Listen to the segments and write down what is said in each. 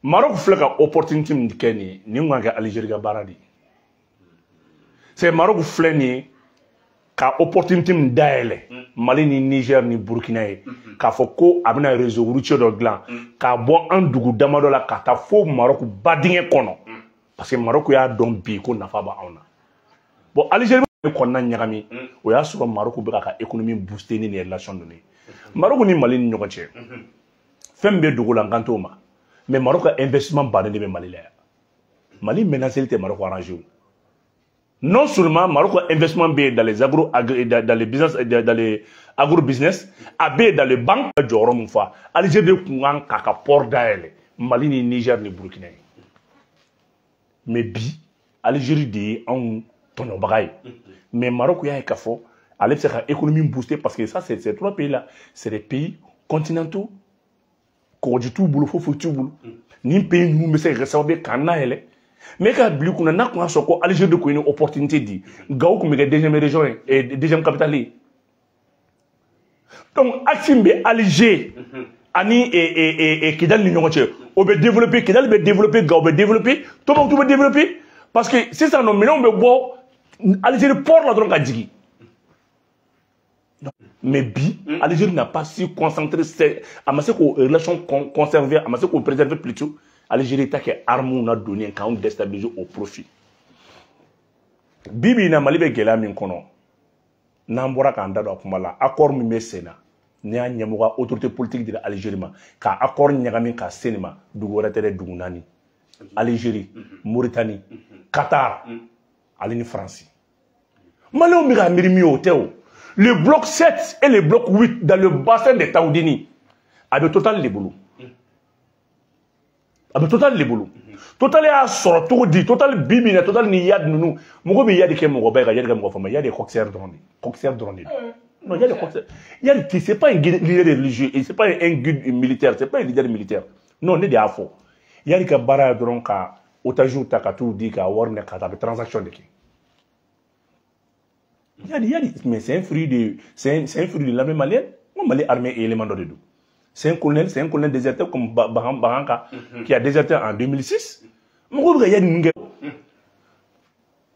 Maroc filɛ ka opportunité min kɛ nin ye, nin kun ka kɛ Algérie ka baara de ye. C'est Maroc filɛ nin ye ka opportunité min dayɛlɛ Mali ni Niger ni Burkina ye, k'a fɔ ko a bɛna réseau routier dɔ dilan k'a bɔ an dugu damadɔ la ka taa fo Maroc badingɛ kɔnɔ, parce que Maroc y'a dɔn bi ko nafa b'anw na. Bon, Algérie bɛ kɔnɔna ɲagami, o y'a sɔrɔ Maroc bɛ k'a ka économie booster ni nin relation ninnu ye. Maroc ni Mali ni ɲɔgɔn cɛ, fɛn min bɛ dogo la, n kan t'o ma, mais Maroc ka investissement baden de bɛ Mali la yan. Mali menacé tɛ Maroc arrangé o. Non seulement Maroc ka investissement bɛ yen dans les agro, dans les business, dans les agro business, a bɛ yen dans les banques. Ka jɔyɔrɔ mun fa, Algérie de kun kan k'a ka port dayɛlɛ Mali ni Niger ni Burkina ye. Mais bi, Algérie de ye anw tɔɲɔbaga ye. Mais Maroc y'a ye k'a fɔ ale bɛ se ka économie booster, parce que ça, c'est ces trois pays là, c'est des pays continentaux, kɔgɔji t'u bolo, foyi foyi t'u bolo. Nin pays ninnu bɛ se ka kɛ sababu ye k'an nayɛlɛ. Mais k'a bila i kunna, n'a kun y'a sɔrɔ ko Algérie de kun ye ni opportunité di, Gao kun bɛ kɛ deuxième région ye, deuxième capitale ye. Donc axe min bɛ Alger ani Kidali ni ɲɔgɔn cɛ, o bɛ développer, Kidali bɛ développer, Gao bɛ développer, Tombouctou bɛ développer, parce que sisan nɔ, minɛnw bɛ bɔ Algérie port la dɔrɔn ka jigin. Mais bi, Algérie n'a pas su concentrer, a ma se k'o relation conserver, a ma se k'o préserver plutôt. Algérie ta kɛ armes na donni ye k'anw déstabiliser au profit. Bi bi in na, Mali bɛ gɛlɛya min kɔnɔ, n'an bɔra k'an da don a kuma la, accord min bɛ sen na, n'i y'a ɲɛmɔgɔ autorité politique dira Algérie ma ka accord ɲagami ka se nin ma, dugu wɛrɛ tɛ dɛ, dugu naani: Algérie, Mauritanie, Qatar ale ni Faransi. Maliyɛnw bɛ ka miiri min ye, o tɛ o. Le bloc 7 et le bloc 8 dans le bassin de Taoudeni, a bɛ Total de bolo, a bɛ Total de bolo. Total y'a sɔrɔ cogo di? Total bi bi in na, Total ni Iyad ninnu, mɔgɔ bɛ Iyad kɛ mɔgɔba ye, ka Iyad kɛ mɔgɔ fama. Iyad ye coxeur dɔrɔn de, coxeur dɔrɔn de don. Non, Iyad ye coxeur. Iyad, c'est pas un guide, leader religieux, et c'est pas un guide militaire, c'est pas un leader militaire. Non, ne de y'a fɔ. Iyad ka baara ye dɔrɔn ka otage ta ka t'u di ka wari minɛ ka taa, a bɛ transaction de kɛ. Iyad, Iyad, mais c'est un fruit de l'armée malienne. Moi, Mali armée élément dɔ de don. C'est un colonel, c'est un colonel déserteur comme Bahanka, qui a déserté en 2006. Mɔgɔw bɛ ka Iyad ninnu kɛ.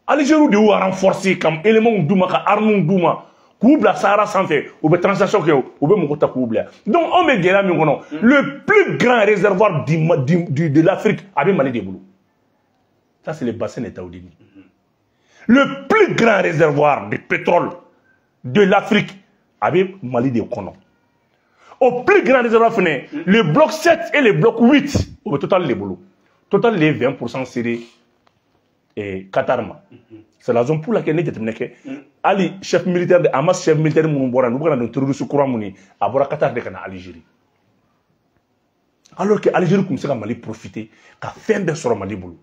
Algérie de y'u renforcer ka éléments d'u ma, ka armes d'u ma, k'u bila Sahara sanfɛ, u bɛ transaction kɛ, u bɛ mɔgɔ ta k'u bila. Donc anw bɛ gɛlɛya min kɔnɔ, le plus grand réservoir de l'Afrique a bɛ Mali de bolo. Ça, c'est le bassin de Taoudeni. Le plus grand réservoir de pétrole de l'Afrique a bɛ Mali de kɔnɔ. Au plus grand réservoir fɛnɛ, le bloc 7 et le bloc 8, o bɛ Total de bolo. Total de ye 20% cédé Qatar ma. C'est la raison pour laquelle ne jateminɛ kɛ, hali chef militaire de, a ma chef militaire minnu bɔra, n'u bɛ ka na don terroriste kura minnu ye, a bɔra Qatar de ka na Algérie. Alors que Algérie tun bɛ se ka Mali profiter ka fɛn bɛɛ sɔrɔ Mali bolo.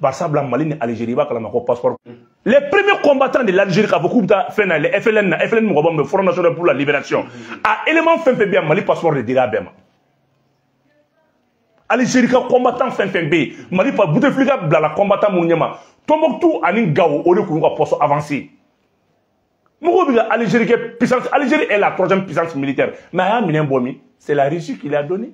Bari sabula Mali ni Algérie, i b'a kalama ko passeport. Les premiers combattants de l'Algérie k'a fɔ k'u bɛ taa fɛn na, les FLN na, FLN mɔgɔ bɛ Front National pour la Libération. A élément fɛn fɛn bɛ yan, Mali passeport de dira a bɛɛ ma. Algérie ka combattant fɛn fɛn bɛ yen, Mali pa Bouteflika bilala combattant minnu ɲɛma, Tombouctou ani Gao, o de kun y'u ka poste avancé. Mɔgɔw bɛ ka Algérie kɛ puissance. Algérie est la troisième puissance militaire, mais a y'a minɛn bɔ min? C'est la Russie qui l'a donné.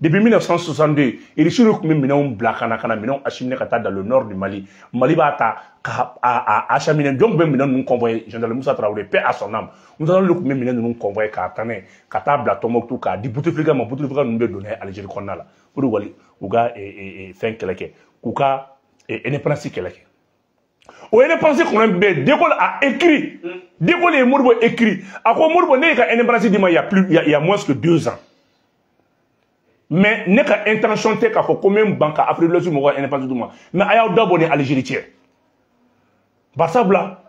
Depuis 1962, Russie de tun bɛ minɛnw bila ka na minɛnw acheminer ka taa dans le nord du Mali. Mali b'a ta ka a acheminer. Jɔn tun bɛ minɛn ninnu convoyer? Général Moussa Traoré, paix à son âme. Moussa Traoré tun bɛ minɛn ninnu convoyer k'a taa n'a ye, ka taa bila Tombouctou, k'a di Bouteflika ma. Bouteflika ninnu bɛ don n'a ye Algérie kɔnɔna la. O de wali u ka fɛn kɛlɛ kɛ, k'u ka indépendance kɛlɛ kɛ. O indépendance kɔnɔ bɛɛ, De Gaulle a écrit. De Gaulle ye Modibo écrit. A ko Modibo, ne ye ka indépendance d'i ma il y a plus, il y a moins que 2 ans. Mais ne ka intention tɛ k'a fɔ ko n bɛ n ban ka Afrique de l'Ouest mɔgɔw ka indépendance d'u ma. Mais a y'aw dabɔ ni Algérie cɛ. Barisabula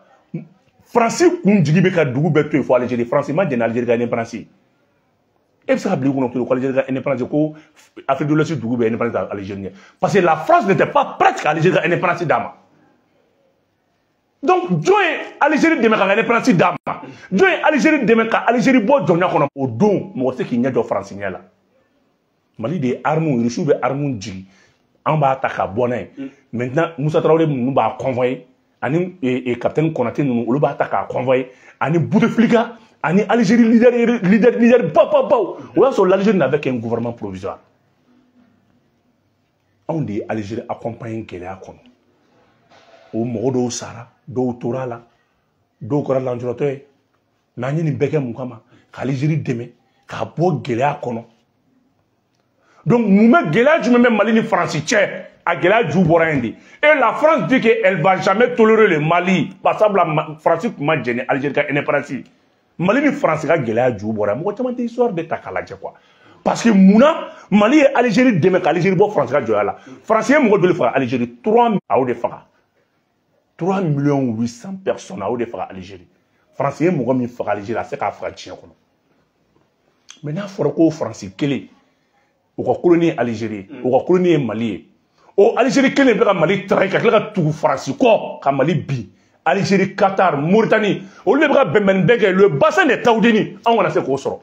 Faransi kun jigi bɛ ka dugu bɛɛ to yen fo Algérie. Faransi ma jɛn ni Algérie ka indépendance ye. E bɛ se ka bila i kunna ko Algérie ka indépendance, ko Afrique de l'Ouest dugu bɛɛ indépendance Algérie ɲɛ. Parce que la France n'était pas prête ka Algérie ka indépendance d'a ma. Donc jɔn ye Algérie dɛmɛ ka indépendance d'a ma? Jɔn ye Algérie dɛmɛ ka Algérie bɔ jɔnya kɔnɔ? O don, mɔgɔ tɛ se k'i ɲɛ jɔ Faransi ɲɛ la. Mali de ye armes, Rusiw bɛ armes jigin, an b'a ta ka bɔ n'a ye. Maintenant, Musa Tarawele ninnu b'a convoyer ani capitaine Konate ninnu, olu b'a ta k'a convoyer ani Bouteflika ani Algérie leader leader leader ba ba baw. O y'a sɔrɔ l'Algérie n'avait qu'un gouvernement provisoire. Anw de ye Algérie accompagner gɛlɛya kɔnɔ. O mɔgɔ dɔw sara, dɔw tora a la, dɔw kɛra lanjuratɔ ye. Mais an ye nin bɛɛ kɛ mun kama? Ka Algérie dɛmɛ k'a bɔ gɛlɛya kɔnɔ. Donc mun bɛ gɛlɛya jumɛn bɛ Mali ni Faransi cɛ? A gɛlɛya ju bɔra yen de. Et la France dit qu'elle va jamais tolérer le Mali. Par sabula Faransi tun ma jɛn ni Algérie ka indépendance. Mali ni Faransi ka gɛlɛya ju bɔra yen. Mɔgɔ caman tɛ histoire de ta k'a lajɛ quoi. Parce que munna Mali ye Algérie dɛmɛ ka Algérie bɔ Faransi ka jɔnya la? Faransi ye mɔgɔ joli faga Algérie? 3 a y'o de faga. 3 millions 800 personnes a y'o de faga Algérie. Faransi ye mɔgɔ min faga Algérie, a se k'a faga diɲɛ kɔnɔ. Mais n'a fɔra ko Faransi kelen, u ka colonie ye Algérie, u ka colonie ye Mali ye. O Algérie kelen bɛ ka Mali trahi ka tila ka tugu Faransi kɔ ka Mali bin. Algérie, Qatar, Mauritanie, olu de bɛ ka bɛnbɛnni bɛɛ kɛ. Le bassin de Taoudeni, anw kana se k'o sɔrɔ,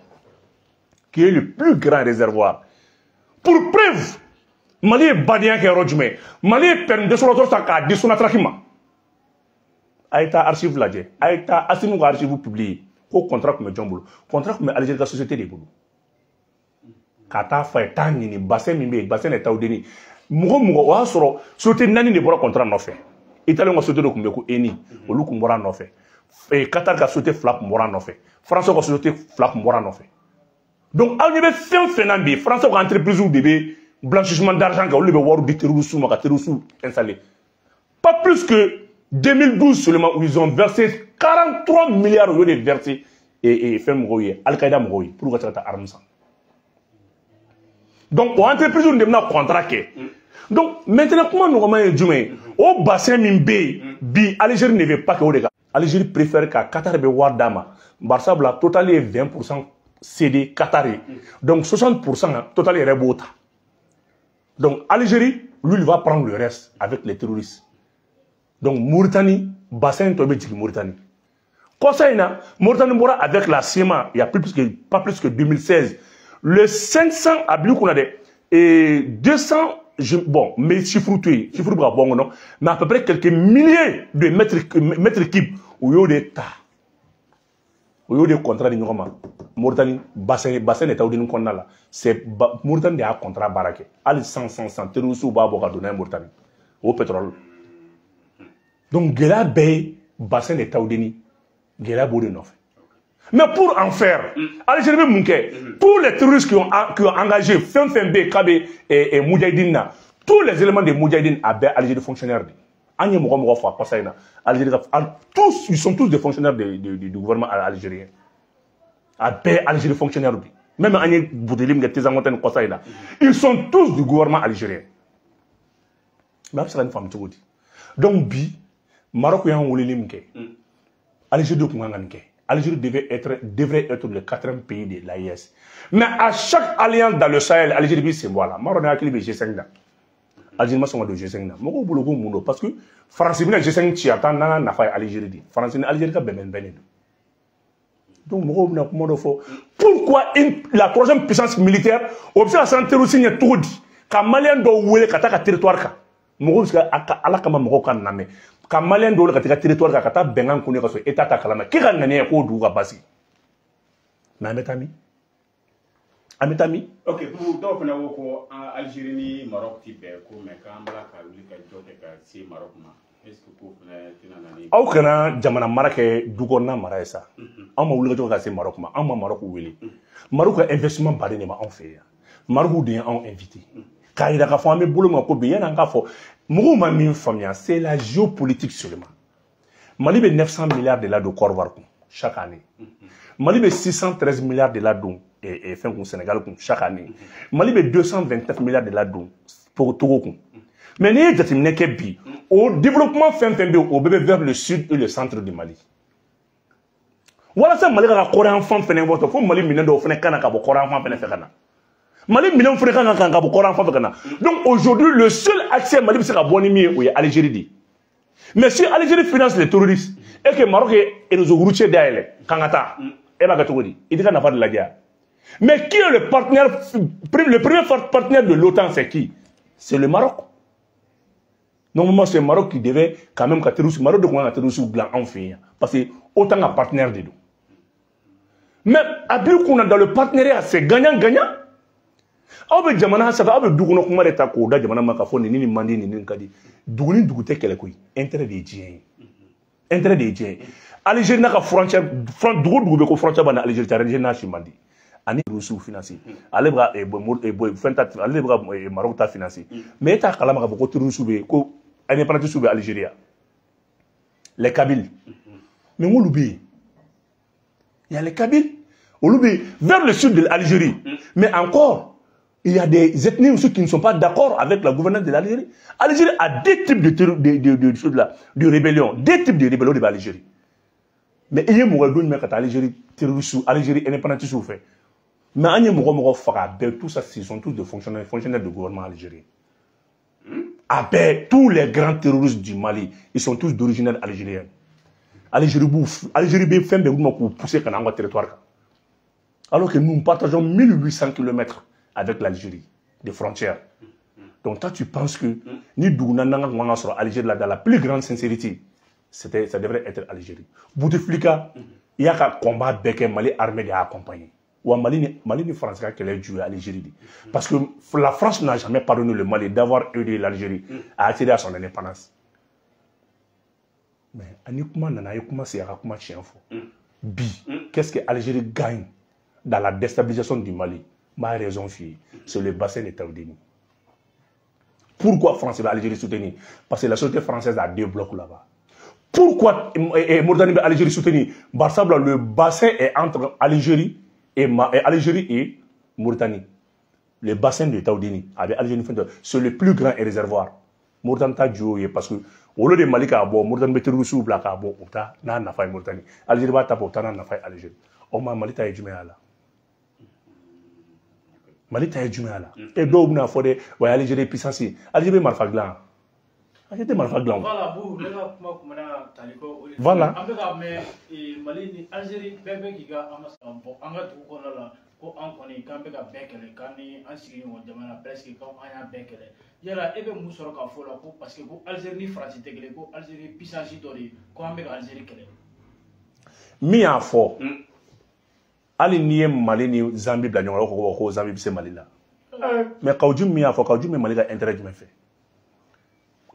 qui est le plus grand réservoir. Pour preuve, Mali ye badenya kɛ yɔrɔ jumɛn? Mali ye permis d'exploitation ta k'a di Sonatrach ma. A ye taa archive lajɛ, a ye taa Assimi ka archive publier ko contrat tun bɛ jɔn bolo? Contrat tun bɛ Algérie ka société de bolo. Ka taa fa ye taa ɲini bassin min bɛ yen, bassin de Taoudeni. Mɔgɔ mɔgɔ o y'a sɔrɔ société naani de bɔra contrat nɔfɛ. Italien ka société dɔ tun bɛ yen ko Eni, olu tun bɔra a nɔfɛ. Qatar ka société fila tun bɔra a nɔfɛ. Français ka société fila tun bɔra a nɔfɛ. Donc aw ɲɛ bɛ fɛn fɛn na bi, Français ka entreprise de bɛ blanchissement d'argent kɛ, olu de bɛ wariw di terroristes ma ka terroristes installer. Pas plus que 2012 seulement, où ils ont versé 43 milliards au lieu de verser et fɛn mɔgɔw ye, Al-Qaïda mɔgɔw ye, pour ka se ka taa arme san. Donc o entreprise de bɛna contrat kɛ. Donc maintenant kuma nɔgɔman ye jumɛn ye? O bassin min bɛ yen bi, Algérie ne veut pas que o de ka. Algérie préfère ka Qatar bɛ wari d'a ma. Barisabula Total ye 20% cédé Qatar ye. Donc 60% Total yɛrɛ b'o ta. Donc Algérie, lui, il va prendre le reste avec les terroristes. Donc Mauritanie, bassin tɔ bɛ jigin Mauritanie. Kɔsa in na, Mauritanie bɔra avec la CMA, il y a plus que, pas plus que 2016. Le 500 a bila kunna dɛ, et 200, bon, mes chiffres to yen, chiffres bɛ ka bɔ n kɔnɔ, mais à peu près quelques milliers de mètres cubes, u y'o de ta. U y'o de contrat di ɲɔgɔn ma. Mauritanie, bassin de Taoudeni kɔnɔna la. C'est Mauritanie de y'a contrat baara kɛ. Hali 100 terroristes b'a bɔ ka don n'a ye Mauritanie. O pétrole. Donc gɛlɛya bɛɛ ye bassin de Taoudeni, gɛlɛya b'o de nɔfɛ. Mais pour en faire, Algérie bɛ mun kɛ? Tous les terroristes qui ont engagé fɛn fɛn bɛ yen k'a bɛ Moudjahidine na, tous les éléments de Moudjahidine a bɛɛ Algérie fonctionnaire de. An ye mɔgɔ mɔgɔ faga kɔsa in na, Algérie ka, tous, ils sont tous des fonctionnaires du gouvernement algérien. A bɛɛ Algérie fonctionnaire de. Même an ye buteli min kɛ Tezankote ni kɔsa in na, ils sont tous du gouvernement algérien. Mais a bɛ se ka nin faamu cogo di? Donc bi, Maroc y'an weleli min kɛ, Algérie de tun kan ka nin kɛ. Algérie devrait être le quatrième pays de l'AES. Mais à chaque alliance dans le Sahel, Algérie b'i sen bɔ a la. Maroc hakili bɛ G5 na. Algérie ma sɔn ka don G5 na. Mɔgɔw bolo ko mun don? Parce que France bɛna G5 ci a taa n'an ka nafa ye Algérie de. France ni Algérie ka bɛnbɛn de don. Donc mɔgɔw bɛna kuma dɔ fɔ. Pourquoi la troisième puissance militaire, o bɛ se ka siran terroriste ɲɛ cogo di? Ka Malien dɔw wele ka taa ka territoire kan. Mɔgɔw bɛ se ka Ala kama mɔgɔw ka lamɛn. Ka Malien dɔw wele ka taa ka territoire kan ka taa bɛnkan kun ka sɔrɔ État ta kalama. K'e ka ŋaniya ye k'o dugu ka basigi. Mais an bɛ taa min? An bɛ taa min? Ok, Boubou, dɔw fana ko ko Algérie ni Maroc ti bɛn ko mais k'an b'a ka wuli ka jɔ kɛ ka se Maroc ma. Est ce que k'o fana tɛna na ni? Aw kana jamana mara kɛ du kɔnɔna mara ye sa. Anw ma wuli ka jɔ ka se Maroc ma. Anw ma Maroc wele. Maroc ka investissement baden de ma anw fɛ yan. Maroc de ye anw invité. K'a yira k'a fɔ an bɛ bolo min ko bi yanni an k'a fɔ mɔgɔw ma min faamuya, c'est la géopolitique seulement. Mali bɛ 900 milliards de la don Côte d'Ivoire kun chaque année. Mali bɛ 613 milliards de la don fɛn kun Sénégal kun chaque année. Mali bɛ 229 milliards de la don Togo kun. Mais n'i ye jateminɛ kɛ bi, o développement fɛn fɛn bɛ yen, o bɛɛ bɛ vers le sud et le centre du Mali. Walasa Mali ka kɔrɔn fan fɛnɛ bɔ, fo Mali minɛn dɔw fɛnɛ ka na ka bɔ kɔrɔn fan fɛnɛ fɛ ka na. Mali minɛnw fɛnɛ kan ka bɔ kɔrɔn fan fɛ ka na. Donc aujourd'hui, le seul accès Mali bɛ se ka bɔ ni min ye, o ye Algérie de ye. Mais si Algérie finance les terroristes et que Maroc ye réseau routier dayɛlɛ k'an ka taa, e b'a kɛ cogo di? I t'i ka nafa de lajɛ wa? Mais qui est le partenaire, le premier partenaire de l'OTAN, c'est qui? C'est le Maroc. Normalement, c'est le Maroc qui devait quand même ka terroriste, Maroc de kun kan ka terroriste dilan anw fɛ yan. Parce que OTAN ka partenaire de don. Mais a b'i kunna dans le partenariat, c'est gagnant-gagnant. Aw bɛ jamana sanfɛ, aw bɛ du kɔnɔ kuma de ta k'o da jamana ma k'a fɔ nin ni man di, nin ni ka di. Dugu ni dugu tɛ kɛlɛ koyi, intérêt de ye diɲɛ ye, intérêt de ye diɲɛ ye. Algérie n'a ka frontière, dugu dugu bɛ ko frontière b'a ni Algérie cɛ, Algérie n'a si man di. Ani Russiw financer, ale bɛ ka fɛn ta, ale bɛ ka Maroc ta financer. Mais e t'a kalama k'a fɔ ko terroristes bɛ yen, ko indépendantistes bɛ Algérie yan, les Kabyles. Mais olu bɛ yen, il y a les Kabyles, olu bɛ vers le sud de l'Algérie. Mais encore, il y a des ethnies aussi qui ne sont pas d'accord avec la gouvernance de l'Algérie. L'Algérie a deux types de rébellion, deux types de rébellion de l'Algérie. Mais il y a mɔgɔ don jumɛn ka taa Algérie terroriste, Algérie indépendantiste fɛ? Mais an ye mɔgɔ mɔgɔ faga bɛɛ, tout ça, ce sont tous des fonctionnaires, fonctionnaires du gouvernement algérien. A bɛɛ, tous les grands terroristes du Mali, ils sont tous d'origine algérienne. Algérie b'u, Algérie bɛ fɛn bɛɛ d'u ma k'u pousser ka na an ka territoire kan. Alors que nous partageons 1800 km avec l'Algérie, des frontières. Donc toi, tu penses que ni dugu naani kan ka sɔrɔ Algérie la, dans la plus grande sincérité, c'était, ça devrait être Algérie. Bouteflika, il y a ka combat bɛɛ kɛ, Mali armée de y'a accompagné. Wa Mali ni France ka kɛlɛ ju ye Algérie de. Parce que la France n'a jamais pardonné le Mali d'avoir aidé l'Algérie à accéder à son indépendance. Mais ani kuma nana, a ye kuma sigi, a ka kuma tiɲɛ fɔ. Bi, qu'est-ce que Algérie gagne dans la déstabilisation du Mali? Ma raison f'i ye, c'est le bassin de Taoudéni. Pourquoi France va Algérie soutenir? Parce que la société française a deux blocs là-bas. Pourquoi Mauritanie va Algérie soutenir? Parce que le bassin est entre Algérie et Mauritanie. Le bassin de Taoudéni, avec Algérie, c'est le plus grand réservoir. Mauritanie ta joué parce que au lieu de Mali k'a bɔ, Mauritanie bɛ terroriste bila k'a bɔ, o ta n'a nafa ye Mauritanie. Algérie b'a ta bɔ, o ta n'a nafa ye Algérie. O ma Mali ta ye jumɛn y'a la? Mali ta ye jumɛn y'a la? E dɔw bɛna fɔ dɛ, wa Algérie puissance ye. Algérie bɛ marifa dilan. Algérie tɛ marifa dilan o. Voilà, Bou, ne ka kuma kun bɛna tali kɛ o de. Voilà. An bɛ ka mɛn Mali ni Algérie bɛɛ bɛ k'i ka an ka bɔ an ka dugu kɔnɔna la ko an kɔni k'an bɛ ka bɛɛ kɛlɛ, k'an ni an sigiɲɔgɔn jamana presque k'an y'a bɛɛ kɛlɛ. Yala e bɛ mun sɔrɔ k'a fɔ o la ko parce que ko Algérie ni Faransi tɛ kelen, ko Algérie puissance dɔ de ye, ko an bɛ ka Algérie kɛlɛ? Min y'a fɔ, hali n'i ye Mali ni Zambie bila ɲɔgɔn na, o ko ko Zambie bɛ se Mali la. Mais Kaou Djim min y'a fɔ, Kaou Djim bɛ Mali ka intérêt jumɛn fɛ?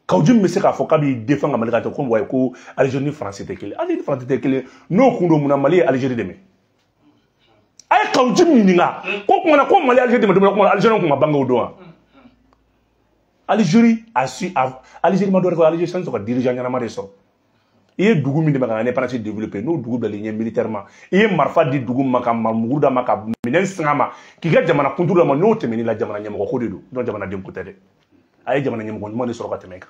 Kaou Djim bɛ se k'a fɔ k'a b'i défend ka Mali ka ko wa ko Algérie ni Faransi tɛ kelen. Algérie ni Faransi tɛ kelen. N'o kun don, mun na Mali ye Algérie dɛmɛ? A ye Kaou Djim ɲininka ko kuma na ko Mali Algérie dɛmɛ don min na, ko Algérie kun ma bange o don wa? Algérie a su Algérie ma dɔ wɛrɛ kɛ, Algérie san sɔrɔ ka dirigeant ɲɛnama de sɔrɔ. I ye dugu min dɛmɛ ka indépendance développer, n'o dugu bilalen ɲɛ militairement, i ye marifa di dugu ma, ka muru d'a ma, ka minɛn singa ma, k'i ka jamana kunturu d'a ma, n'o tɛmɛn'i la, jamana ɲɛmɔgɔ ko de don. Donc jamanaden ko tɛ dɛ. A ye jamana ɲɛmɔgɔ ɲuman de sɔrɔ ka tɛmɛ kan.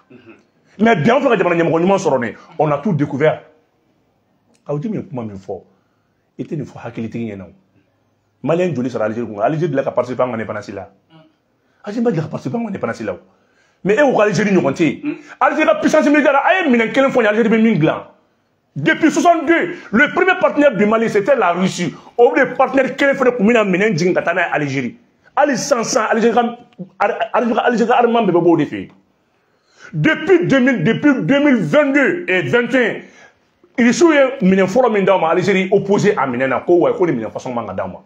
Mais bi, an fɛ ka jamana ɲɛmɔgɔ ɲuman sɔrɔ nin, on a tout découvert. Kaou Djim ye kuma min fɔ, i tɛ nin fɔ hakilitigi ɲɛna o. Malien joli sara Algérie kun? Algérie delila ka participer an ka indépendance la? Algérie ma deli ka participer an ka indépendance la o. Mais e ko ko Algérie ɲɔgɔn tɛ yen. Algérie ka puissance militaire, a ye minɛn kelen fɔ n ye Algérie bɛ min dilan. Depuis 62, le premier partenaire du Mali, c'était la Russie. O de partenaire kelen fɛnɛ kun bɛna minɛn jigin ka taa n'a ye Algérie. Hali sisan sisan, Algérie ka armement bɛɛ bɛ bɔ o de fɛ yen. Depuis 2000, depuis 2022 et 21, Irisiw ye minɛn fɔlɔ min d'aw ma, Algérie opposé a minɛn na ko wa ko nin minɛn façon man ka d'aw ma.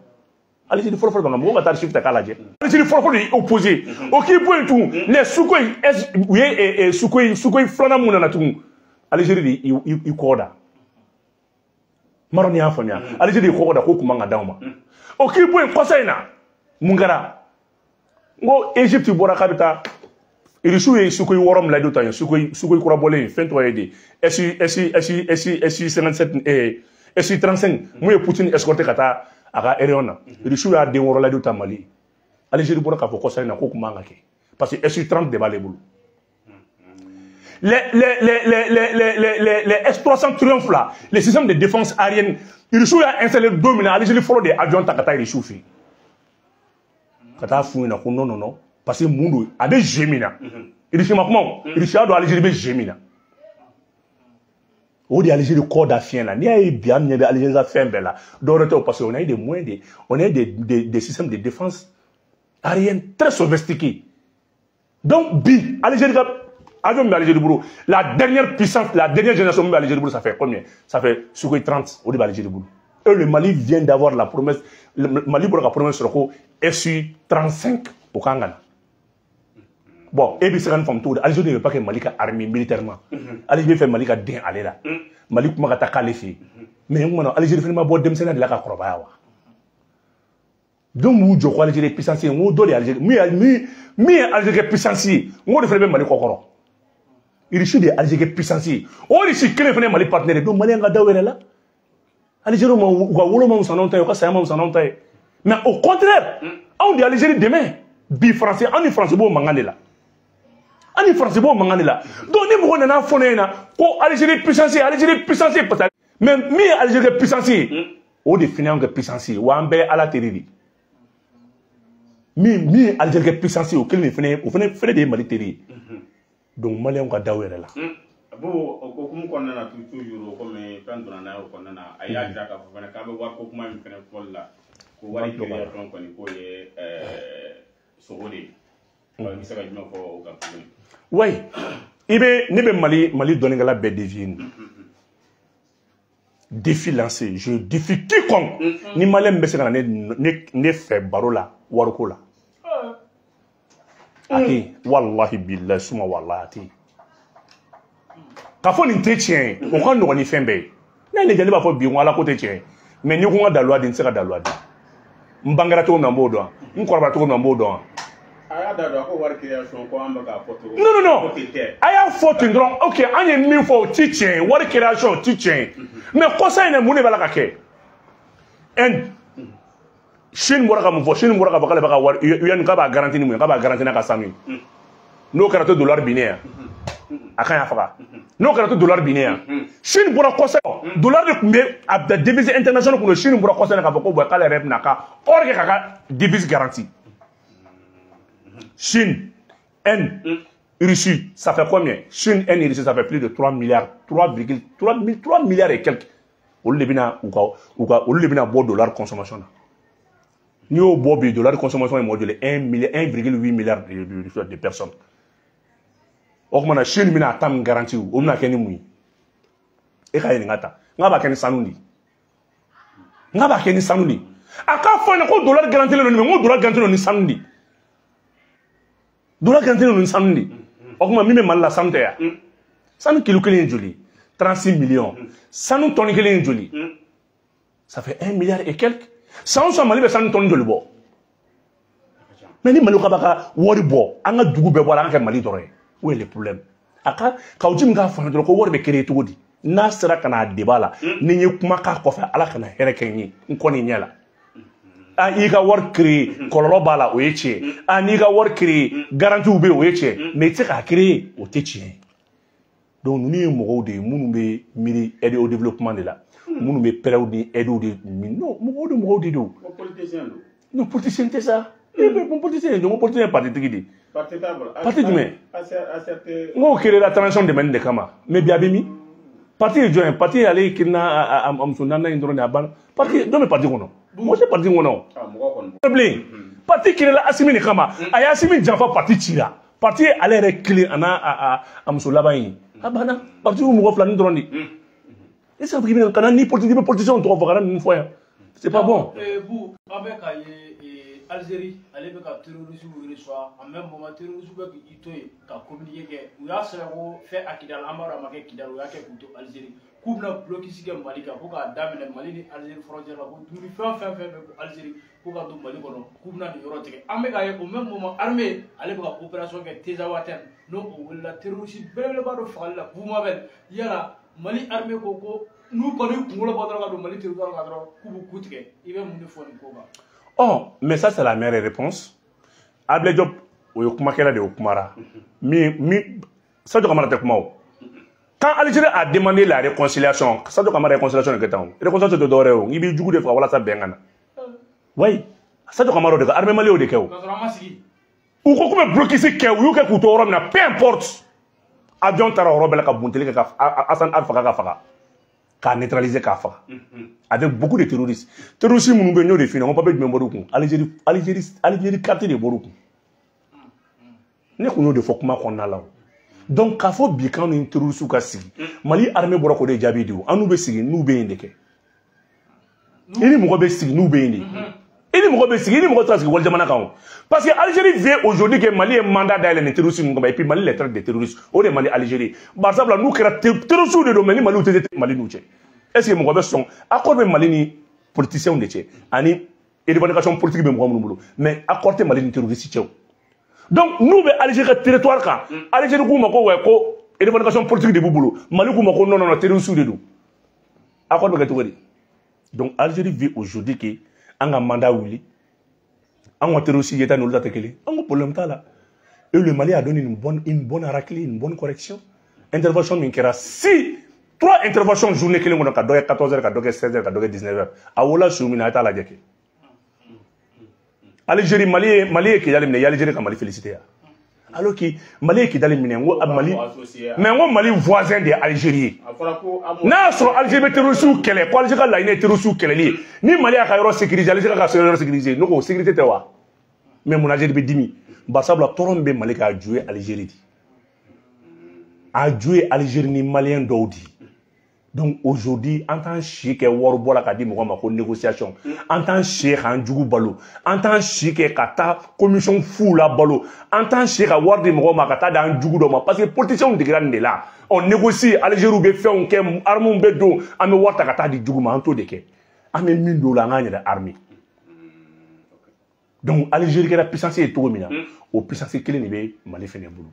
Algérie fɔlɔ fɔlɔ, mɔgɔw ka taa archive ta k'a lajɛ. Algérie fɔlɔ fɔlɔ de opposé. O k'i bɔ yen tugun, les Sukhoi S, u ye Sukhoi filanan mun nana tugun, Algérie de i kɔ da. Maro, n'i y'a faamuya, Algérie de kɔ da ko kun man ka d'aw ma. O k'i bɔ yen, kɔsa in na, mun kɛra? N ko Égypte bɔra k'a bɛ taa, Irisiw ye Sukhoi 6 min layidu ta ye, Sukhoi kura bɔlen, fɛn tɔgɔ ye di, SU SU SU SU SU 57, SU 35, mun ye Poutine escorté ka taa a ka réunion na. Irisiw y'a den 6 layidu ta Mali. Algérie bɔra k'a fɔ kɔsa in na ko kun man ka kɛ parce que SU 30 de b'ale bolo. Les S-300 Triumph là, les systèmes de défense aérienne, Irisiw y'a installé don min na, Algérie fɔlɔ de ye avion ta ka taa Irisiw fɛ yen. Ka taa f'u ɲɛna ko non, non, non, parce que mun don, a bɛ jeu min na. Irisi ma kuma o, Irisi y'a dɔn Algérie bɛ jeu min na. O de ye Algérie kɔ da fiɲɛ la. N'i y'a ye bi an ɲɛ bɛ Algérie ka fɛn bɛɛ la, dɔwɛrɛ tɛ o, parce que on a eu des moyens de, on a eu des systèmes de défense aérienne très sophistiqués. Donc bi, Algérie ka avion bɛ Algérie bolo, la dernière puissance, la dernière génération bɛ Algérie bolo, ça fait combien? Ça fait Sukhoi 30, o de bɛ Algérie bolo. Et le Mali vient d'avoir la promesse Mali bɔra ka promesse sɔrɔ ko SU-35 o kan ka na. Bon, e bɛ se ka nin faamu cogo di? Algérie ne veut pas que Mali ka armée militairement. Algérie bɛ fɛ Mali ka den ale la. Mali kuma ka taa k'ale fɛ yen. Mais n kumana Algérie fana ma bɔ denmisɛnninya de la ka kɔrɔbaya wa? Donc b'u jɔ ko Algérie puissance ye, n ko dɔ de ye Algérie min ye Algérie puissance ye, n k'o de fana bɛ Mali kɔkɔrɔ. Russie de ye Algérie puissance ye, o Russie kelen fana ye Mali partenaire ye. Donc Malien ka da u yɛrɛ la. Algérie ma u ka wolo ma wusa n'anw ta ye, u ka saya ma wusa n'anw ta ye. Mais au contraire, anw de ye Algérie dɛmɛ bi. Français, anw ni Français b'o mankan de la. An ni Français b'o mankan de la. Donc ni mɔgɔ nana fɔ ne ɲɛna ko Algérie puissance ye, Algérie puissance ye, parce que mais min ye Algérie puissance ye, o de fana y'anw kɛ puissance ye. Wa an bɛɛ ye Ala teri de. Min ye Algérie kɛ puissance ye, o kelen de fana o fana de ye Mali teri ye. Donc Maliyɛnw ka da u yɛrɛ la. Bon, o hukumu kɔnɔna na, toujours komi fɛn donna n'a ye o kɔnɔna na, a y'a jira k'a fɔ fana k'a bɛ wariko kuma min fana fɔli la, ko wari création kɔni k'o ye sogo de ye. I bɛ se ka jumɛn fɔ o kan tuguni? Oui, i bɛ ne bɛ Mali dɔnnikɛla bɛɛ défier nin. Défi lancé, je défie quiconque. Ni Malien bɛ se ka na ne fɛ baro la wariko la. A tɛ yen, walahi bilahi suma walahi a tɛ yen. K'a fɔ nin tɛ tiɲɛ ye, o ka nɔgɔn ni fɛn bɛɛ ye. Ne ye ne b'a fɔ bi n ko Ala ko tɛ tiɲɛ ye, mais n'i ko n ka daluya di, n tɛ se ka daluya di. N bangera cogo min na n b'o dɔn, n kɔrɔbayara cogo min na n b'o dɔn. A y'a da don a ko wari création ko an bɛ k'a fɔ cogo. Non non non, a y'a fɔ ten dɔrɔn. Ok, an ye min fɔ o ti tiɲɛ ye, wari création o ti tiɲɛ ye. Mais kɔsa in na mun de b'a la ka kɛ? Inde, Chine bɔra ka mun fɔ? Chine bɔra ka fɔ k'ale b'a ka wari yuan k'a b'a garanti ni mun ye? K'a b'a garanti n'a ka sanu ye. N'o kɛra to dollar binnen yan, a kan y'a faga. N'o kɛra to dollar binnen yan. Chine bɔra kɔsa, dollar de tun bɛ a devise international kun don. Chine bɔra kɔsa in na k'a fɔ ko bon, k'ale yɛrɛ bɛna ka or kɛ k'a ka devise garanti. Chine, Inde, Russie, ça fait combien? Chine, Inde, Russie, ça fait plus de 3 milliards, 3,3 milliards et quelques. Olu de bɛna u ka olu de bɛna bɔ dollar consommation na. N'i y'o bɔ bi, dollar consommation ye mɔgɔ joli? 1,8 milliard de personnes. O tuma na Chine bɛna a ta min garanti, o bɛna kɛ ni mun ye? E ka ɲininka ta. N k'a b'a kɛ ni sanu de ye. N k'a b'a kɛ ni sanu de ye. A k'a fɔ n ɲɛna ko dollar garantilen don nin, ko dollar garantilen don ni sanu de ye. Dollar garantilen don ni sanu de ye. O tuma min bɛ Mali la, sanu tɛ yan. Sanu kilo kelen ye joli? 36 millions. Sanu tɔni kelen ye joli? Ça fait 1 milliard et quelques. San o san Mali bɛ sanu tɔni joli bɔ? Mais ni Mali ko k'a b'a ka wari bɔ, an ka dugu bɛɛ bɔ a la, an ka kɛ Mali dɔrɔn ye. Où est le problème? A ka k'aw ji min k'a faamuya dɔrɔn ko wari bɛ créer cogo di? N'a sera ka na débat la, ni n ye kuma k'a kɔfɛ, Ala kana hɛrɛ kɛ n ye, n kɔni ɲɛ la. Ah, i ka wari créer, kɔlɔlɔ b'a la, o ye tiɲɛ ye. Ah, n'i ka wari créer, garantie bɛ yen, o ye tiɲɛ ye. Mais i tɛ se k'a créer, o tɛ tiɲɛ ye. Donc ninnu ye mɔgɔw de ye minnu bɛ miiri aide au développement de la, minnu bɛ prêts ni aides de non, mɔgɔw de don. Politicien don. Non, politicien tɛ sa. E bɛ bon politicien ye jɔn? Ko politicien ye parti tigi de ye. Parti t'a bolo. Parti jumɛn? ACRT. N k'o créé la transition dɛmɛni de kama, mais bi a bɛ min? Parti ye jɔn ye? Parti ale ye kirina a muso naaninan in dɔrɔn de, a banna. Parti jɔn bɛ parti kɔnɔ? Mɔgɔ tɛ parti kɔnɔ. Mɔgɔ kɔni. Bilen. Parti créé la Assimi de kama. A ye Assimi janfa, parti cira. Parti ye ale yɛrɛ kelen a n'a a muso laban ye. A banna. Parti y'u mɔgɔ fila ni dɔrɔn de. E se ka fɔ k'i bɛna kana ni politique, i bɛ politicien tɔgɔ fɔ kana ninnu fɔ yan. C'est pas bon. Bu, an bɛ k'a ye Algérie ale bɛ ka terroriste reçoit en même moment, terroriste bɛ k'i to yen ka communiqué kɛ. U y'a sɛbɛn ko fɛn a Kidal, an b'a dɔn a ma kɛ Kidal, u y'a kɛ k'u to Algérie, k'u bɛna blocus kɛ Mali kan, ko k'a daminɛ Mali ni Algérie frontière la, ko dumuni fɛn fɛn bɛ bɔ Algérie ko ka don Mali kɔnɔ, k'u bɛna nin yɔrɔ tigɛ. An bɛ k'a ye au même moment, armée ale bɛ ka opération kɛ Tinzaouatène, n'o o wulila terroriste belebeleba dɔ fagali la Boumabel. Yala Mali armée ko n'u kɔni kunkolo bɔ dɔrɔn ka don Mali territoire kan dɔrɔn, k'u b'u ku tigɛ. I bɛ mun de fɔ nin ko kan? Oh, mais ça c'est la meilleure réponse. Ablaye Diop, o ye kumakɛla de ye, o kumara. Mi Sadio Camara tɛ kuma o. Quand Algérie a demandé la réconciliation, Sadio Camara réconciliation de kɛ tan o. Réconciliation tɛ dɔwɛrɛ ye o, i b'i jugu de faga walasa bɛn ka na. Oui, Sadio Camara o de kɛ, armée malienne o de kɛ o. K'a sɔrɔ an ma sigi. U ko k'u bɛ blocus kɛ, u y'u kɛ k'u to yɔrɔ min na, peu importe. Avion taara o yɔrɔ bɛɛ la ka bunteli kɛ ka Hassan Al faga ka faga. K'a neutraliser k'a faga. Avec beaucoup de terroristes. Terroristes minnu bɛ yen, n y'o de f'i ɲɛna, n ko papier jumɛn bɔr'u kun? Algérie carte de bɔr'u kun. Ne kun y'o de fɔ kuma kɔnɔna la o. Donc k'a fɔ bi k'anw ni terroristes ka sigi, Mali armée bɔra k'o de jaabi di o. An n'u bɛ sigi n'u bɛ yen de kɛ. I ni mɔgɔ bɛ sigi n'u bɛ yen de. ni mɔgɔ bɛ sigi, i ni mɔgɔ tɛ sigi wali jamana kan o. Parce que Algérie vient aujourd'hui que Mali ye mandat dayɛlɛ nin terroriste ninnu kama, et puis Mali les traite de terroristes. O de ye Mali Algérie. Bari sabula n'u kɛra terroristes de don, mais ni Maliw tɛ Mali n'u cɛ. Est ce que mɔgɔ bɛ sɔn? Accord bɛ Mali ni politiciens de cɛ, ani revendication politique bɛ mɔgɔ minnu bolo, mais accord tɛ Mali ni terroriste cɛ o. Donc n'u bɛ Algérie ka territoire kan, Algérie k'u ma ko ouais, ko revendication politique de b'u bolo, Mali k'u ma ko non non non, terroriste de don. Accord bɛ kɛ cogo di? Donc Algérie vit aujourd'hui que an ka mandat wuli, an ka terroriste yeta n'olu ta tɛ kelen, an ko problème t'a la. Et le Mali a donné une bonne raclée, une bonne correction. Intervention min kɛra, si trois interventions journée kelen kɔnɔ, ka dɔ kɛ 14 heures, ka dɔ kɛ 16 heures, ka dɔ kɛ 19 heures, a wolola su min na, a t'a lajɛ kɛ. Algérie, Mali ye Kidali minɛ, i ye Algérie ka Mali félicité ya? Alors que Mali ye Kidali minɛ, n ko Mali, mais n ko Mali voisin de ye Algérie ye. N'a y'a sɔrɔ Algérie bɛ terroriste kɛlɛ, ko Algérie ka laɲini ye terroriste kɛlɛli ye, ni Mali y'a ka yɔrɔ sécuriser, Algérie ka yɔrɔ sécuriser, ne ko sécurité tɛ wa? Mais mun Algérie bɛ dimi? Barisabula tɔɔrɔ min bɛ Mali kan, a ju ye Algérie de, a ju ye Algérie ni malien dɔw de. Donc aujourd'hui, an t'an si kɛ wari bɔ la ka di mɔgɔ ma ko négociation, an t'an si k'an jugu balo, an t'an si kɛ ka taa commission fu la balo, an t'an si ka wari di mɔgɔ ma ka taa d'an jugu dɔ ma, parce que politiciens degera nin de la. On négocie, Algérie bɛ fɛnw kɛ, armes bɛ don, an bɛ wari ta ka taa di jugu ma, an t'o de kɛ. An bɛ min don o la, an k'an yɛrɛ armer. Donc Algérie kɛra puissance ye cogo min na, o puissance kelen de bɛ Mali fɛnɛ bolo.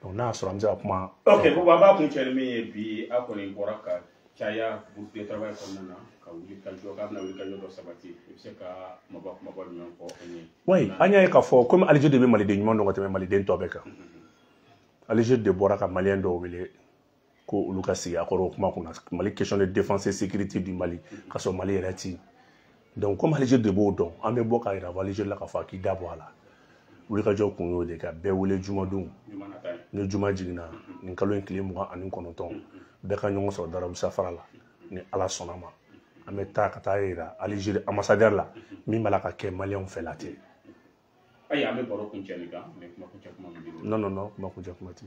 Donc n'a y'a sɔrɔ an bɛ se ka kuma. Ok, Buba, an b'a kun cɛ ni min ye bi, a kɔni bɔra ka caya groupe de travail kɔnɔna na ka wuli ka jɔ, k'a bɛna wuli ka jɔ dɔ sabati. I bɛ se ka kumaba kumaba jumɛn fɔ an ye? Oui, an y'a ye k'a fɔ komi Algérie de bɛ maliden ɲuman dɔn ka tɛmɛ maliden tɔ bɛɛ kan. Algérie de bɔra ka malien dɔw wele ko olu ka sigi a kɔrɔ o kuma kunna, Mali question de défense et sécurité du Mali, ka sɔrɔ Mali yɛrɛ ti. Donc comme Algérie de b'o dɔn, an bɛ bɔ k'a yira Algérie la k'a fɔ a k'i da bɔ a la. Wulikajɔ kun y'o de ka bɛɛ wele jumadon, ni juma jiginna nin kalo in tile 29, bɛɛ ka ɲɔgɔn sɔrɔ Darabusa fara la. Ni Ala sɔnna ma, an bɛ taa ka taa yira Algérie ambassadeur la min b'a la ka kɛ maliyɛnw fɛ la ten. Ayi, an bɛ baro kuncɛ nin kan, mais kuma kuncɛ kuma min b'i bolo? Non non non, kuma kuncɛ kuma tɛ.